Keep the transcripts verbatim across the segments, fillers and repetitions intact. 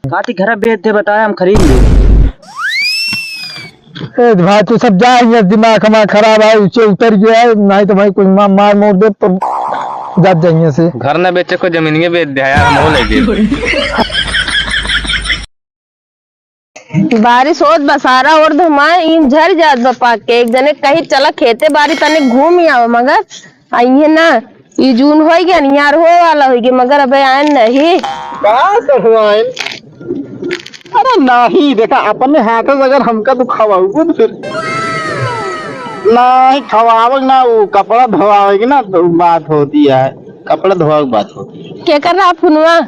काटी घर बेच दे, बताया हम खरीद ले। ए भाई, तू सब जा, ये दिमाग हमारा खराब है, उसे उतर गया है, नहीं तो भाई कुछ मा-, मार मोड़ दे, पर जात जाइए से। घर ना बेचे को जमीनिये बेच दे यार, हम हो ले दे। बारिश होत बसारा और धुमाए इन झर जात बा पाक के। एक जने कही चला खेते बारी तने घूम ही आवा, मगर आइए ना, ई जून होई गया, नियार होए वाला होई गया, मगर अबे आए नहीं। का सहुआइन? अरे नाही, देखा, अपने हाथ से अगर हमका तू खवाऊ फिर नाही खवावे ना, वो कपड़ा धोवावे की ना तो बात होती है, कपड़ा धोवा की बात होती है। के कर रहा फोनवा?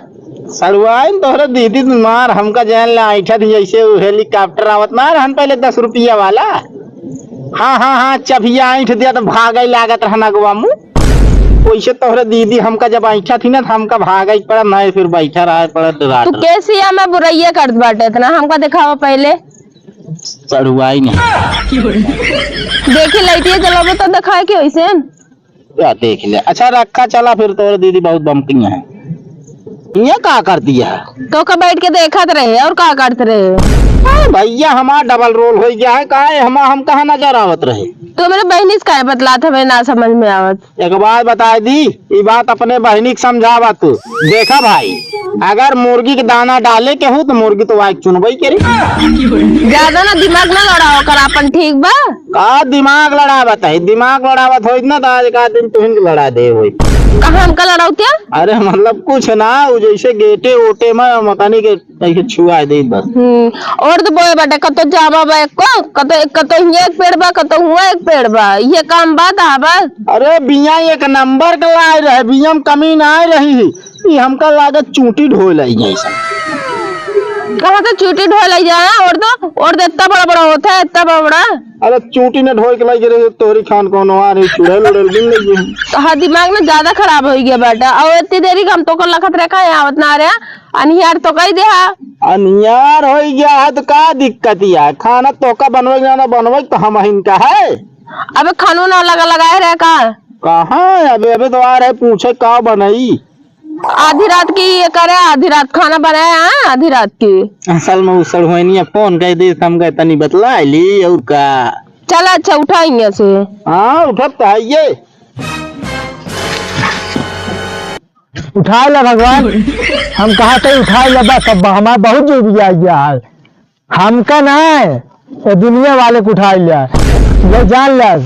सड़ुआइन तोहरे दीदी तुम्हार हमका जान ले ऐठा थी जैसे वो हेलीकॉप्टर आवत ना रहन पहले दस रुपया वाला। हाँ, हाँ, हाँ, चभिया ऐठ दिया तो भागे लागत रहना गवा मुँह। वैसे तोहरे दीदी हमका जब ऐठा थी ना तो हमका भागे पड़ा, नहीं फिर बैठा रहा पड़ा डरा तू डरा। केसिया में बुरैया करत बाटे इतना, हमका दिखावा पहले। सड़ुआइन। देखी लाइटिया जलावे तो दिखाए के वैसे। क्या देख ले? अच्छा रखा चला फिर, तोर दीदी बहुत बमकी है। ये का कर दिया है? तो का बैठ के देखत रहे और का करत रहे? अरे भैया हमार डबल रोल हो गया है, का है? हम, हम कहाँ नजर आवत रहे? तो मेरे बहनी से काहे बतलात हमें ना समझ में आवत। एक बात बता दी, ये बात अपने बहनी के समझावा तू। देखा भाई, अगर मुर्गी के दाना डाले के हो तो मुर्गी तो वाइक चुनबई करी। ज्यादा ना दिमाग ना लड़ाओ कर आपन, ठीक बा? का दिमाग लड़ावत है? दिमाग लड़ावत होइत ना तो आज का दिन तुहिन के लड़ा दे होइत। कहाँ हमका लड़ाऊ क्या? अरे मतलब कुछ ना, वो जैसे गेटे ओटे में मकानी के कहीं छुआ दे बस। हम्म, और तो बोए बाटे, कतो जामा बा एको, कतो, कतो हियाँ एक पेड़ बा, कतो हुआँ एक पेड़ बा, ये काम बा ता बस। अरे बिया एक नंबर के लाए रहे, बिया में कमी ना आए रही, ई हमका लागत चूंटी ढोए लाई जैसा। कहाँ से चूंटी ढोए लाई जाए? और तो, और तो इतना बड़ा बड़ा होता है, इतना बड़ा बड़ा। अरे चूंटी ने ढोए के लाई रहे, तोहरी खान कौन आ रही, चुड़ैल उड़ैल बिन लगी। तो हाँ, दिमाग ना ज्यादा खराब हो गया बेटा, और इतनी देरी हम तो को लखत रखा है, आवत ना आ रहा। अनियार तो कही दे हा। अनियार हो गया है तो का दिक्कत या? खाना तोका बनवे के ना बनवे तो हम हिन का है। अबे खानो ना लगा लगाए रहे का? कहाँ है? अबे, अबे तो आ रहे पूछे का बनई। आधी रात की ये करे, आधी रात खाना बनाया है, आधी रात की। असल में उ सड़ुआइनिया फोन कर दी, हम कहे तनी बतला ली और का। चल अच्छा उठा इहाँ से। हाँ उठत तो है ये। उठाए ला भगवान, हम कहा थे उठाए ला, बस अब हमार बहुत जोर आ गया है, हमका ना है, ये दुनिया वाले को उठाए लिया, ये जान लिया।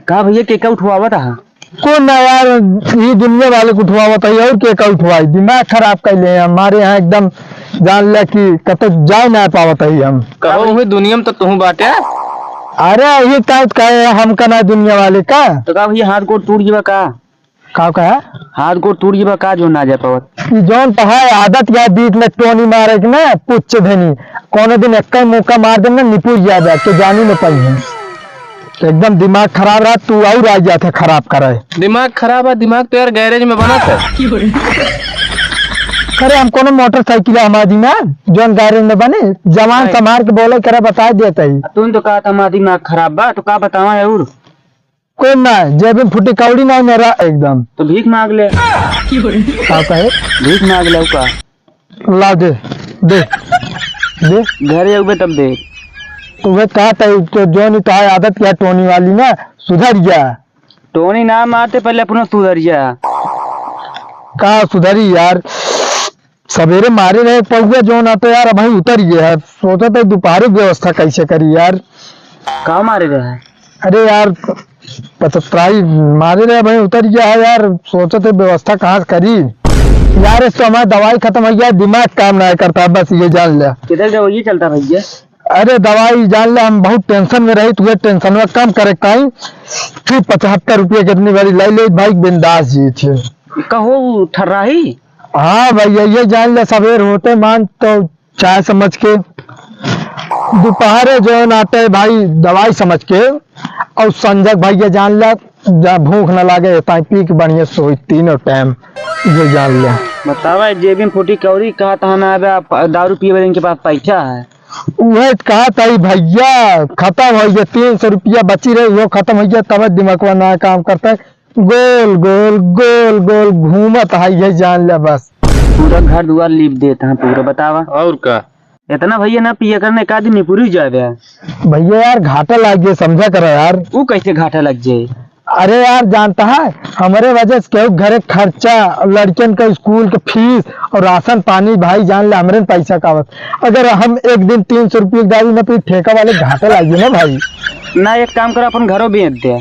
का भैया, के का उठवावत हा? कौन ना यार, ये दुनिया वाले को उठवावत है और के का उठवाई, दिमाग खराब कर ले हैं हमारे यहाँ एकदम, जान लिया कि कतौ जाए ना पावत है हम। कहो हुई दुनिया में तो तू बाटे। अरे ये का कहे हमका ना दुनिया वाले का। तो का भैया, हाथ गोड़ टूट गया का? का कहा? हाथ गोड़ टूट गया का जो ना जा पावत? ई जौन तो है आदत या बीच में टोनी मारे के ना, पुच्छ धनी। कोनो दिन एक ही मुक्का मार देम ना, निपुर जाबे, तो जानी न पाई है। तो एकदम दिमाग खराब रहा, तू और आ जाता खराब करे। दिमाग खराब है, दिमाग तो यार गैरेज में बना था। अरे हम कोनो मोटरसाइकिल है हमार दिमाग, जौन गैरेज में बने, जवान नहीं। संभार के बोले करे, बता देता ही। तुम तो कहा था हमारा दिमाग खराब बा, तो का बतावा है और? कोई ना, जेब में फुटी कौड़ी ना मेरा एकदम। तो भीख मांग ले। का कहे? भीख मांग ले का? ला दे, दे, दे। घरे अउबे तब दे। तो वह कहा था, तो जो नहीं तो है आदत क्या टोनी वाली ना, सुधर जा। टोनी ना मारते पहले अपना सुधर जा। का सुधरी यार? सवेरे मारे रहे पौवा जौन, आ तो यार अबहीं उतर गया है। सोचत है दोपहरे व्यवस्था कैसे करी यार। का मारे रहे? अरे यार, पचत्राई मारे रहे, अबहीं उतर गया है यार। सोचत है व्यवस्था कहाँ से करी यार। इस तो हमारा दवाई खत्म हो गया, दिमाग काम ना करता है, बस ये जान लिया। किधर दवाई चलता भैया? अरे दवाई जान ले, हम बहुत टेंशन में रही, तुहे टेंशन में कम करे ताई। फिर पचहत्तर रुपये कितनी बड़ी लाई ले भाई, बिंदास जी थे। कहो ठर्राही? हाँ भैया, ये जान ले, सवेर होते मान तो चाय समझ के, दोपहरे जो नाते भाई दवाई समझ के, और संजय भैया जान ले, जा भूख न लागे, ताई पी के बढ़िया सोई तीनों टाइम, ये जान ले। बतावा, जेबी में फूटी कौड़ी, कहा था ना, अबे आप दारू पिए वाले इनके पास पैसा है। उहे कहा था भैया, खत्म हो गया, तीन सौ रुपया बची रहे, वो खत्म हो गया, तब दिमागवा ना काम करता है। गोल, गोल, गोल, गोल घूमत है, ये जान ले बस। पूरा घर दुआर लीप देत हैं पूरा, बतावा। और का? इतना भैया ना पिया करने का दिन निपुरी जावे। भैया यार, घाटा लाग जाए, समझा करो यार। ऊ कैसे घाटा लग जाए? अरे यार, जानता है, हमरे वजह से केहू घरे खर्चा, लड़कियन का स्कूल के फीस और राशन पानी, भाई जान ले, हमरे न पैसा का आवत। अगर हम एक दिन तीन सौ रुपये की दारू न पी, ठेका वाले घाटा लाग जाए ना भाई। ना, एक काम करो, अपन घरों बेच दे।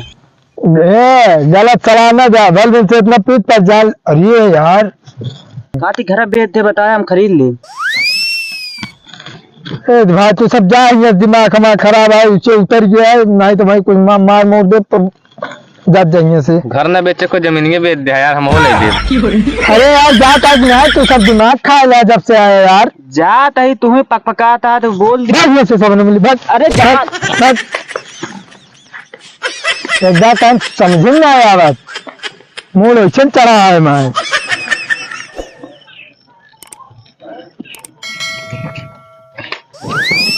ए, गलत सलाह ना जा, भल दिन से इतना पीठ पर जाल। अरे यार। काटी खराब बेच दे, बताया हम खरीद ले। ए भाई, तू सब जा, ये दिमाग हमारा खराब है, उसे उतर गया है, नहीं तो भाई कुछ मा-, मार मोड़ दे तो जब जाइए से। घर ना बेचे को जमीनिए बेच दे यार, हम हो नहीं दे। अरे यार, जा तक नहीं, तू सब दिमाग खा लिया जब से आया यार। जा तही तुम्हें पकपकाता तो बोल दे। भाग यहाँ से सब मिली, भाग। अरे जा। भाग, भाग। एकदम टाइम समझ में ना आवत, मूड ऐसे चढ़ा है मैं।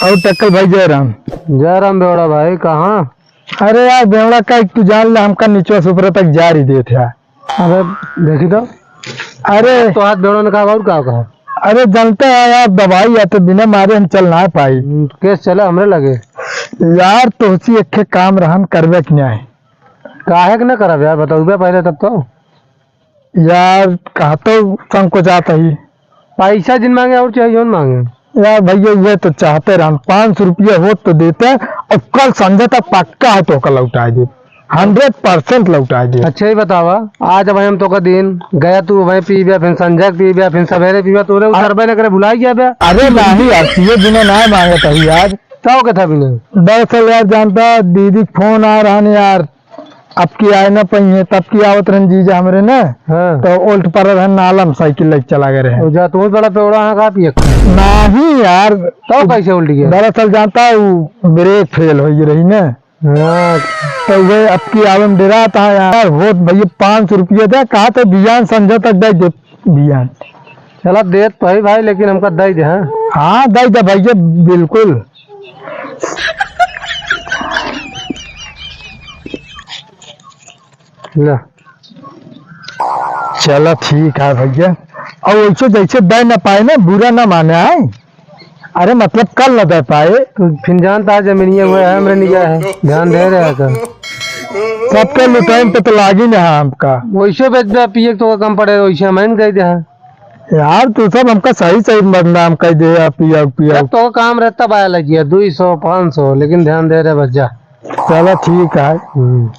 और टक्कल भाई जयराम। जयराम बेवड़ा भाई, कहाँ? अरे यार बेवड़ा का, तू जान ले, हमका नीचवा से ऊपर तक जा रही देत है। अरे देखी तो। अरे तो हाथ बेवड़ा ने कहा और का कहा? अरे जानते हैं यार, दवाई या तो बिना मारे हम चल ना पाई। हम्म, केस चले हमरे लगे। यार तोहसी एक ठे काम रहन, करबे कि नहीं? काहे के ना करब यार, बताउबे पहले तब तो। यार कहा तो संकोचात ही। पैसा जिन मांगे और चाहे जौन मांगे। यार भैया, ये तो चाहते रहन, पाँच सौ रुपया होत तो देते, और कल संझा तक पक्का है तोहका लौटाए दे, हंड्रेड परसेंट लौटाए दे। अच्छा, ये बतावा, आज अब हम तोहका दिन गया, तू वहीं पीबे, फिर संझा के पीबे, फिर सवेरे पीबे, तोरे आ- उतरबे न करे, भुलाई गया बे। अरे नहीं यार, ये बिना ना मांगत ही यार। का हो कथा बिना? दरअसल यार जानता, दीदी के फोन आ रहन यार, अब की आए ना पइहे, तब की आवत रहन जीजा हमरे ना, हाँ। तो उल्ट पड़ल रहन, नाला में साइकिल लेके चला गए रहे। ओ जा, तू बड़ा पेवड़ा है का पियक? नहीं यार। तो कैसे उल्ट गया? दरअसल जानता है, वो ब्रेक फेल हो गई रही ना। हाँ। तो वे अब की आवे में डरा था यार, होत भैया पाँच सौ रुपया दे, कहा तो बियान संझा तक दे दे बियान। चला देत तो है भाई, लेकिन हमका दे दे, हाँ? हाँ, दे दे भैया, बिल्कुल। ले। चला ठीक है भैया। और वैसे जैसे दे ना पाए ना, बुरा ना माने, आए। अरे मतलब कल ना दे पाए। तो फिर जानता है जमीनिया हुआ है, हमरे निगाह है, ध्यान दे रहा था। सबके लुटाइन पे तो लागी ना हमका। वैसे बेच दे, पिए तो कम पड़े, वैसे हम कह दे। यार तू सब हमका सही सही बदनाम कर दे यार, पिया पिया। जब तो काम रहता बाया लगिया, दो सौ, पाँच सौ, लेकिन ध्यान दे रहे बस जा। चला ठीक है। हम्म।